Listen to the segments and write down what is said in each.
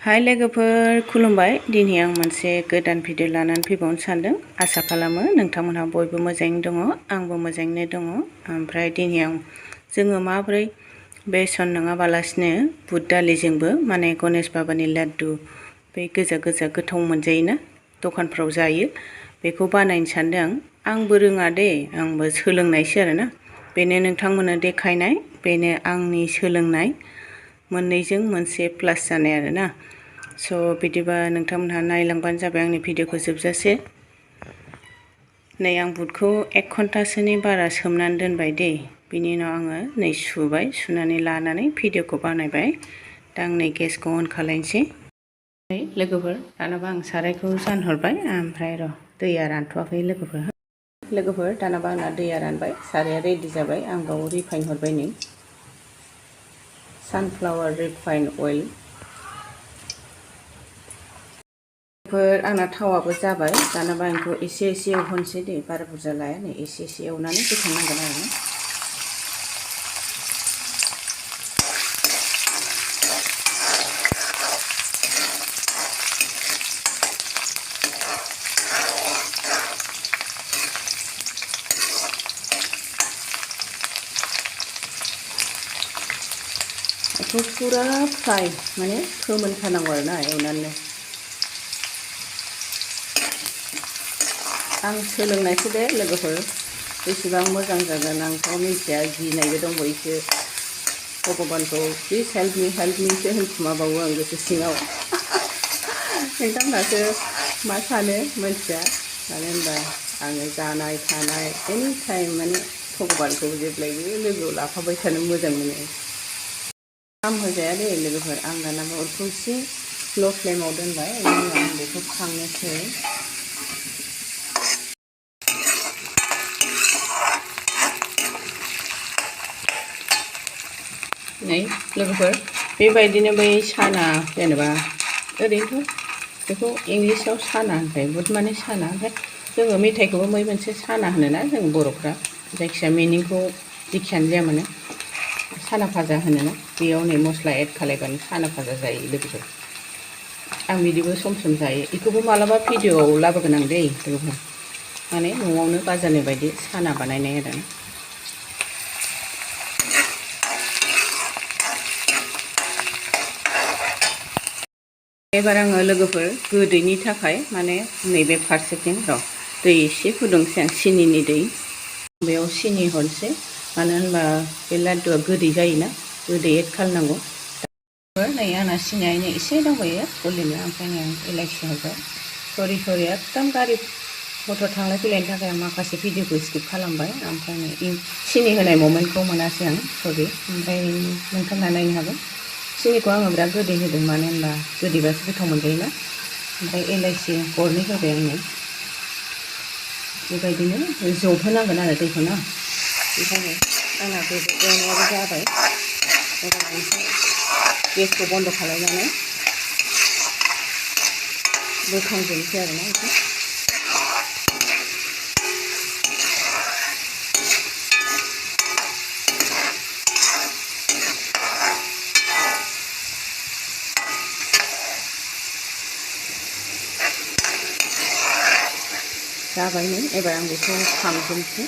हाय लोगोफोर खुलुमबाय। दिनै आं मोनसे गोदान भिडिअ लानानै फैबावनो सानदों। आसा खालामो नोंथांमोनहा बयबो मोजाङैनो दङ, आंबो मोजाङैनो दङ। ओमफ्राय दिनै जोङो माबोरै बेसन नङाबालासिनो बुद दालिजोंबो माने गणेश बाबानि लादु बे गोजा गोजा गोथाव मोनजायोना दखानफ्राव जायो, बेखौ बानायनो सानदों। आंबो रोङा दे, आंबो सोलोंनायसो आरोना। बेनो नोंथांमोननो देखायनाय, बेनो आंनि सोलोंनाय, मोननैजों मोनसे प्लास जानाय आरोना। स' बिदिबा नोंथांमोनहा नायलांबानो जाबाय आंनि भिडिअखौ जोबजासे। नै आं बुदखौ 1 घन्टासोनि बारा सोमनानै दोनबाय दे। बिनि उनाव आङो नै सुबाय, सुनानै लानानै भिडिअखौ बानायबाय। दा आं नै गेसखौ अन खालायनोसै। नै लोगोफोर, दानाबा आं सारायखौ जानहरबाय। ओमफ्राय दैया रानथ'वाखै लोगोफोर दानाबा आंना दैया रानबाय, साराया रेडि जाबाय। आं बाव रिफाइन हरबाय, नै सानफ्लावार रिफाइन अइल। आंना थावाबो जाबाय। दानाबा आंखौ एसे एसे एवहनसै दे, बारा बुरजा लाया, नै एसे एसे एवनानै बोखांनांगोन आरोना। बेखौ फुरा फ्राय माने फोमोनथारनांगौ आरोना एवनानै। आं सोलोंनायसो दे लोगोफोर, बेसेबां मोजां जागोन आंथ' मिथिया। गिनायबो दंबावोसो, भगबानखौ प्लिज हेल्प मिसो होनखुमाबावो आं गोसो सिङाव। नोंथांमोनासो मा सानो मिथिया, मानो होनबा आङो जानाय थानाय एनि टाइम माने भगबानखौ जेब्लायबो लोगोआव लाफाबाय थानो मोजां मोनो। खाम होजाया दे लोगोफोर। आं दानाबा अरखौ एसे ल' फ्लेमाव दोनबाय। बेनि उनाव आं बेखौ खांनोसै। नै लोगोफोर, बेबायदिनो बै साना, जेनेबा ओरैनोथ' बेखौ इंलिसाव साना होनबाय, बुद माने साना। ओमफ्राय जोङो मेथाइखौबो बै मोनसे साना होनोना जों बर'फ्रा, जायखिजाया मिनिंखौ जेखियानो जाया मानो साना भाजा होनोना। बेयाव नै मस्ला एड खालायबानो साना भाजा जायो लोगोफोर। आं बिदिबो सम सम जायो। बेखौबो मालाबा भिडिअआव लाबोगोन आं दै लोगोफोर, माने न'आवनो बाजारनि बायदि साना बानायनाय आरो। एबार आङो लोगोफोर गोदैनि थाखाय माने नैबे फारसेथिं दै एसे फुदुंसै आं, सिनिनि दै। बेयाव सिनि हरसै, मानो होनबा बे लादुआ गोदै जायोना, गोदै एड खालामनांगौ। नै आंना सिनिया एसे दंबायो गलिनो। ओमफ्राय आं इलाइचि हरबाय। सरि एकदम गारि मटर थांलाय फैलायनि थाखाय आं माखासे भिडिअखौ स्किप खालामबाय। ओमफ्राय नै सिनि होनाय ममेन्टखौ मोनासै आं, सरि। ओमफ्राय नोंथांमोना नायनो हागोन, सिनिखौ आङो बिराद गोदै होदों, मानो होनबा गोदैबासो गोथाव मोनजायोना। ओमफ्राय इलाइचि गरनै होबाय आङो। बेबायदिनो जबहोनांगोन आरो दैखौ ना। ओंखायनो आंना एवनायाबो जाबाय। एबार आं गेसखौ बन्द' खालामनानै बोखांजोबनोसै आरोना बेखौ। जाबायनो, एबार आं बेखौ खांजोबनोसै।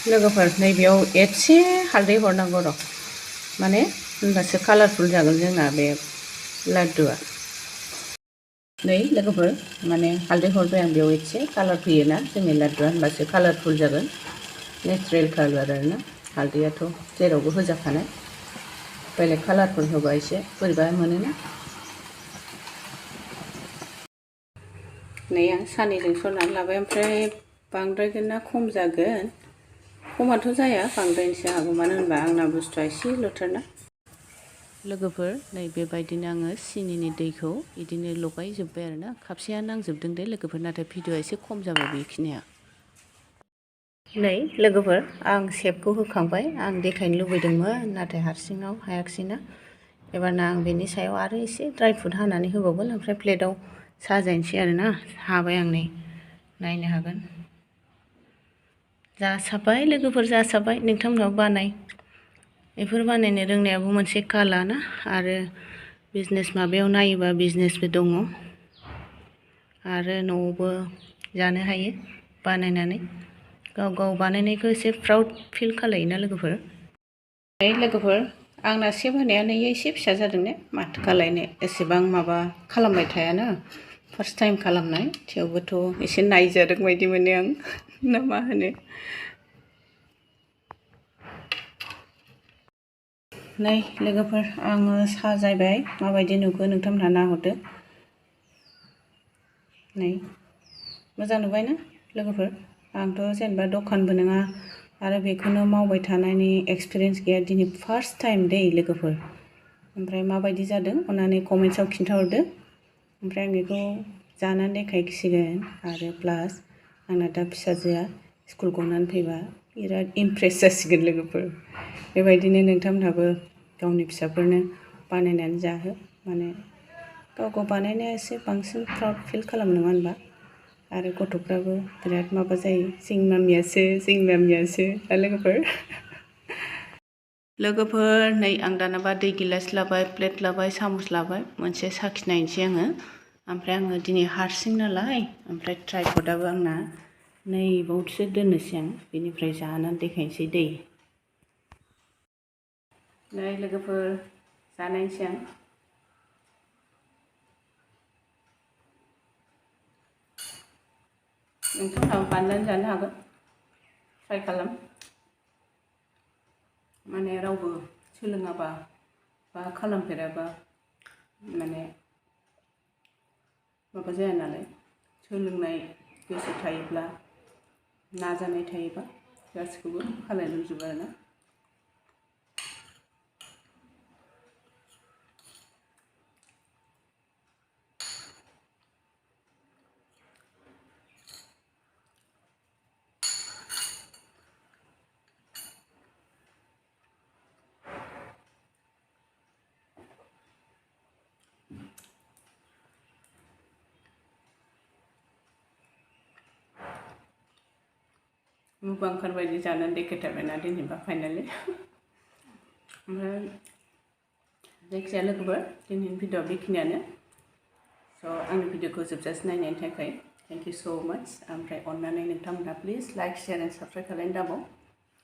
लोगोफोर नैबेयाव एसे हालदै हरनांगौ र', माने होनबासो कालारफुल जागोन जोंना बे लादुआ। नै लोगोफोर, माने हालदै हरबाय आं बेयाव एसे, कालार फैयोना जोंनि लादुआ, होनबासो कालारफुल जागोन, नेचारेल कालार आरोना। हालदैयाथ' जेरावबो होजाखानाय, बेलेग कालारफोर होबा एसे बोरैबा मोनोना। नै आं सानैजों सरनानै लाबाय। ओमफ्राय बांद्रायगोन ना खम जागोन? खमाथ' जाया, बांद्रायनोसो हागौ, मानो होनबा आंना बुस्थुआ एसेल'थारना। लोगोफोर नै बेबायदिनो आङो सिनिनि दैखौ बिदिनो लगायजोब्बाय आरोना। खापसेया नांजोबदों दे लोगोफोर, नाथाय भिडिअआ एसे खम जाबाय बेखिनिया। नै लोगोफोर, आं सेपखौ होखांबाय। आं देखायनो लुबैदोंमोन, नाथाय हारसिङाव हायाखिसैना। एबारना आं बेनि सायाव आरो एसे ड्राइ फ्रुट हानानै होबावगोन ओमफ्राय प्लेटाव साजायनोसै आरोना हाबाय आं नै नायनो हागोन जासाबबाय लोगोफोर जासाबबाय नोंथांमोनहाबो बानाय बेफोर बानायनो रोंनायाबो मोनसे काला ना आरो बिजनेस माबायाव नायोबा बिजनेसबो दङ आरो न'आवबो जानो हायो बानायनानै गाव गाव बानायनायखौ एसे प्राउड फिल खालायोना लोगोफोर लोगोफोर आंना सेब होनाया नैयो एसे फिसा जादों ने माथो खालायनो एसेबां माबा खालामबाय थायाना फार्स्ट टाइम खालामनाय थेवबोथ' एसे नायजादों बायदि मोनो आं ना मा होनो नै लोगोफोर आङो साजायबाय माबायदि नुगोन नोंथांमोनहा नाहरदो नै मोजां नुबायना लोगोफोर आंथ' जेनेबा दखानबो नङा आरो बेखौनो मावबाय थानायनि एक्सपिरियेन्स गैया दिनै फार्स्ट टाइम दै लोगोफोर ओमफ्राय माबायदि जादों अन्नानै कमेन्ट्सआव खिन्थाहरदो ओमफ्राय आं बेखौ जानानै देखायसिगोन आरो प्लास आंना दा फिसाजोआ स्कुल गनानै फैबा बिराद इमप्रेस जासिगोन लोगोफोर बेबायदिनो नोंथांमोनहाबो गावनि फिसाफोरनो बानायनानै जाहो माने गाव गाव बानायनाया एसे बांसिन प्राउड फिल खालामो नङा होनबा आरो गथ'फ्राबो बिराद माबा जायो जोंनि मामियासो दा लोगोफोर नै आं दानाबा दै गिलास लाबाय प्लेट लाबाय सामस लाबाय मोनसे साखिनायनोसै आङो ओमफ्राय आङो दिनै हारसिं नालाय ओमफ्राय ट्राइपडआबो आंना नै बावसो दोननोसै आं बेनिफ्राय जानानै देखायनोसै दै नै लोगोफोर जानायनोसै आं नोंथांमोनहाबो बानायनानै जानो हागोन ट्राइ खालाम माने रावबो सोलोङाबा बा खालामफेराबा माने माबा जाया नालाय सोलोंनाय गोसो थायोब्ला नाजानाय थायोबा गासिखौबो खालामजोबो आरोना मुबांखार बायदि जानानै देखायथारबायना दिनैबा फाइनालि ओमफ्राय जायखिजाया लोगोफोर दिनैनि भिडिअ'आ बेखिनियानो स' आंनि भिडिअ'खौ जोबजासिम नायनायनि थाखाय थेंक इउ स' माच ओमफ्राय अननानै नोंथांमोनहा please like share and subscribe खालायनो दाबाव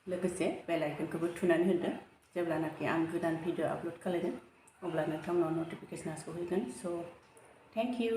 लोगोसे बेल आइकनखौबो थुनानै होदो जेब्लानाखि आं गोदान भिडिअ' आपल'ड खालायगोन अब्ला नोंथांमोनाव नटिफिकेसना सहैगोन स' थेंक इउ